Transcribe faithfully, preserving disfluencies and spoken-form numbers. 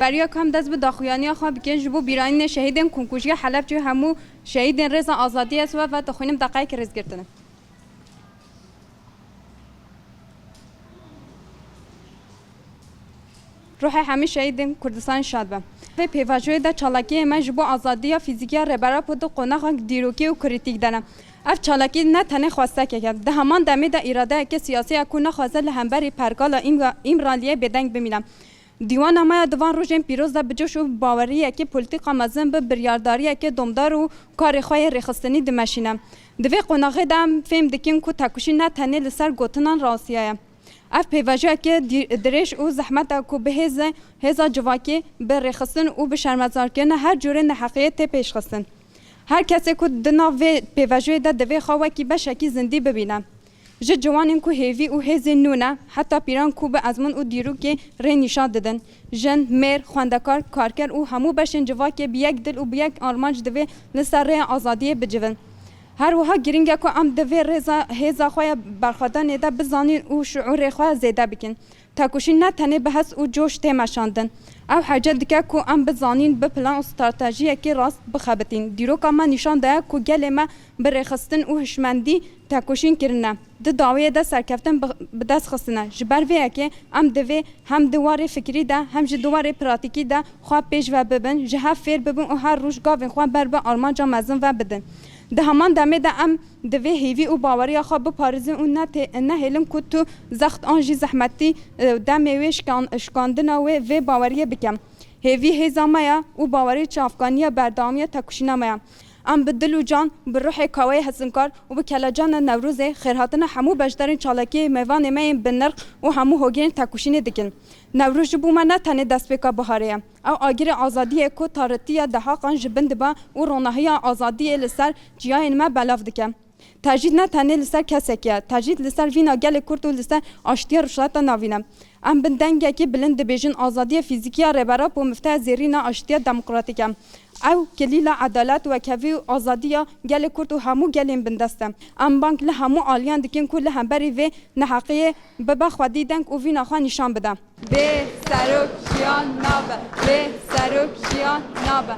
Beriya ku em dest bi daxuyaniya xwe bikin, ji bo bîranînê şehîdên komkujiya Helebçê û hemû şehîdên rêza azadiyê, ez we ve dixwînim deqeyekê rêzgirtinê. Ruhê hemî şehîdên Kurdistanê şad be. Vê pêvajoyê de çalakiyê me ji bo azadiya fîzîkî ya Rêber Apo di qonaxa dîrokî û krîtîk de ne. Ev çalakî ne tenê xwestekek e. Di heman demê de îradeyeke siyasî ye ku naxwaze li hemberî pergala Îmra-, Îmraliyê bêdeng bimîne. Dîwana me ya di van rojên pîroz de bi coş û baweriyekê polîtîka mezin, bi biryardariyekê domdar û karê xwe yê rêxistinî dimeşîne. Di vê qonaxê de em fêm dikin ku tekoşîn ne tenê li ser gotinan rasiya ye. Ev pêvajoyeke dî-, dirêj û zehmet e ku bi hêzê, hêza civakê, bi rêxistin û bi şermezarkirina her cûrê neheqiyê tê pêşxistin. Her kesê ku di nav vê pêvajoyê de divê xwe wekî beşekî zindî bibîne. Ji ciwanên ku hêvî û hêzên nû ne, heta pîran ku bi ezmûn û dîrokê rê nîşan didin, jin, mêr, xwendekar, karker û hemû beşên civakê bi yek dil û bi yek armanc divê li ser rêya azadiyê bicivin. Her wiha girîng e ku em di vê rêza hêza xwe ya berxwedanê de bizanîn û şiûrê xwe zêde bikin. Tekoşîn ne tenê bi hest û coş tê meşandin. Ew hece dike ku em bizanîn bi plan û stratejiyekê rast bixebitîn. Dîroka me nîşan daye ku gelê me bi rêxistin û hişmendî tekoşîn kirine. Di dawiyê de serkeftin bi, bi dest xistine. Ji ber vê yekê em divê hem di warê fikrî de hem jî di warê pratîkî de xwe pêş ve bibin, ji hev fêr bibin û her roj gavên xwe ber bi armanca mezin ve bidin. Di heman demê de em divê hêvî û baweriya xwe biparêzin û netê-, nehêlin ku tu zext an jî zehmetî, e, demê wê şikan-, şikandina wê vê baweriyê bikin. Hêvî hêza me ye û bawerî çavkaniya berdewamiya tekoşîna me ye. Em bi dil û can, bi ruhê kaweyê hesinkar û bi kelecana Newrozê xêrhatina hemû beşdarên çalakiyê mêvanê me yên bi nirx û hemû hogirên tekoşînê dikin. Newroz ji bo me ne tenê destpêka biharê ye. Ew agirê azadiyê ku tarîtiya deheqan ji bin dibe û ronahiya azadiyê li ser çiyayên me belav dike. Tecrîd ne tenê li ser kesekî ye, tecrîd li ser vîna gelê Kurd û li ser aştiya Rojhilata Navîn e. Em bi dengekî bilind dibêjin, azadiya fîzîkî ya Rêber Apo mifteya zêrîn a aştiya demokratîk e. Ew kilîla edalet, wekhevî û azadiya gelê Kurd û hemû gelên bindest e. Em bang li hemû aliyan dikin ku li hemberî vê neheqiyê bibe xwedî deng û vîna xwe nîşan bide. Bê serok jiyan nabe, bê serok jiyan nabe.